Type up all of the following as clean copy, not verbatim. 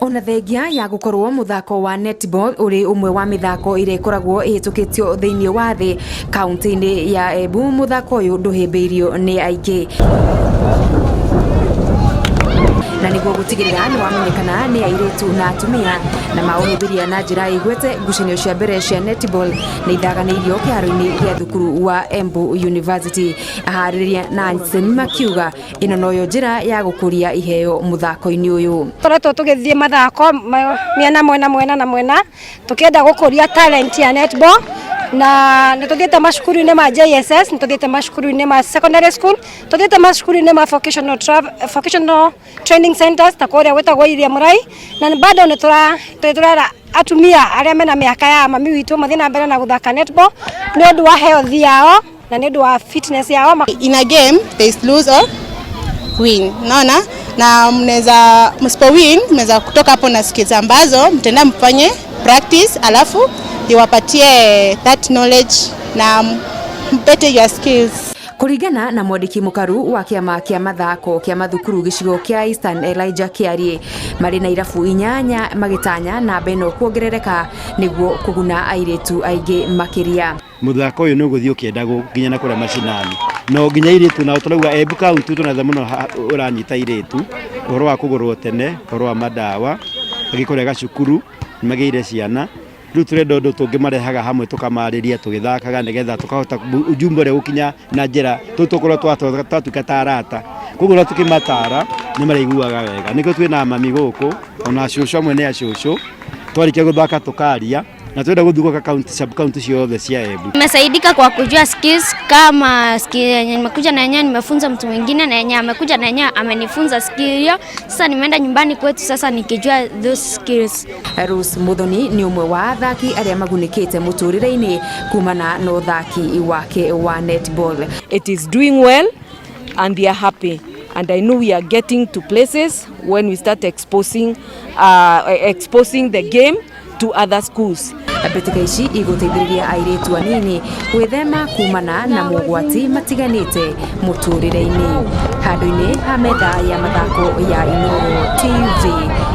Ona thengia ya gũkorwo mũthako wa netball ũrĩ ũmwe wa mĩthako ĩrĩa ĩkoragwo ĩhĩtũkĩtio thĩinĩ wa thĩ kaunti-inĩ ya Embu, mũthako ũyũ ndũhĩmbĩirio nĩ aingĩ, na nĩguo gũtigĩrĩra nĩ wamenyekana nĩ airĩtu na atumia na maũhĩmbĩria na njĩra ĩgwete, ngucanio cia mbere cia netball nĩ ithaganĩirio kĩharo-inĩ gĩa thukuru wa Embu University. Aharĩrĩria na Ansemi makiuga ĩno noyo njĩra ya gũkũria iheo mũthako-inĩ ũyũ. Tũkoretwo tũgĩthiĩ mathako mĩena mwena mwena na mwena tũkĩenda gũkũria talent ya netball, na nĩ tũthiĩte macukuru-inĩ ma JSS, nĩ tũthiĩte macukuru-inĩ ma secondary school, tũthiĩte macukuru-inĩ ma vocational training centers ta kũrĩa gwĩtagwo Iria Mũrai, na bado nĩ tũrera atumia arĩa mena mĩaka ya mami witũ mathiĩ na mbere na gũthaka netball nĩ ũndũ wa health yao na nĩ ũndũ wa fitness yao. In a game there is lose or win, naona na mnaweza msipo win mnaweza kutoka hapo na skills ambazo mtaenda mfanye practice, alafu iwapatie that knowledge na better your skills. Kũringana na mwandĩki mũkaru wa kĩama kĩa mathako kĩa mathukuru gĩcigo kĩa Eastern Elijah Kĩarie, marĩ na irabu 8 magĩtanya namba ĩno kuongerereka nĩguo kũguna airĩtu aingĩ makĩria. Muthako ũyũ nĩ ũgũthiĩ ũkĩendagwo nginya na kũrĩa macinani, no nginya airĩtu nao tũrauga Embu County tũnetha mũno ũranyita airĩtu ũhoro wa kũgũrwo tene, ũhoro wa madawa, agĩkũrega cukuru nĩmagĩire ciana. Rĩu tũrenda ũndũ tũngĩmarehaga hamwe tũkamarĩria tũgĩthakaga nĩgetha tũkahota ujumbe ũrĩa gũkinya na njĩra tũkorwo twatuĩka ta arata, koguo rĩrĩa tũkĩmatara nĩ marĩiguaga wega. Nĩkĩo twĩna mami gũkũ ona cũcũ amwe nĩ acũcũ, twarĩkia gũthaka tũkaria na twenda gũthiĩ gwaka county sub county ciothe cia Embu. Nimesaidika kwa kujua skills kama skill yenye nimekuja na yenyewe nimefunza mtu mwingine na yenye amekuja na yenyewe amenifunza skill hiyo. Sasa nimeenda nyumbani kwetu sasa nikijua those skills. Rose Muthoni nĩ ũmwe wa athaki arĩa magunĩkĩte mũtũrĩre-inĩ kumana na ũthaki wake wa netball. It is doing well and they are happy. And I know we are getting to places when we start exposing the game to other schools. Mbĩtĩka ici igũteithĩrĩria airĩtu anini gwĩthema kumana na mogwati matiganĩte mũtũrĩre-inĩ. Handũ-inĩ ha metha ya mathako ya Inooro TV,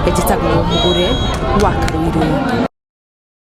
njĩtagwo Mũgũre wa Karuiru.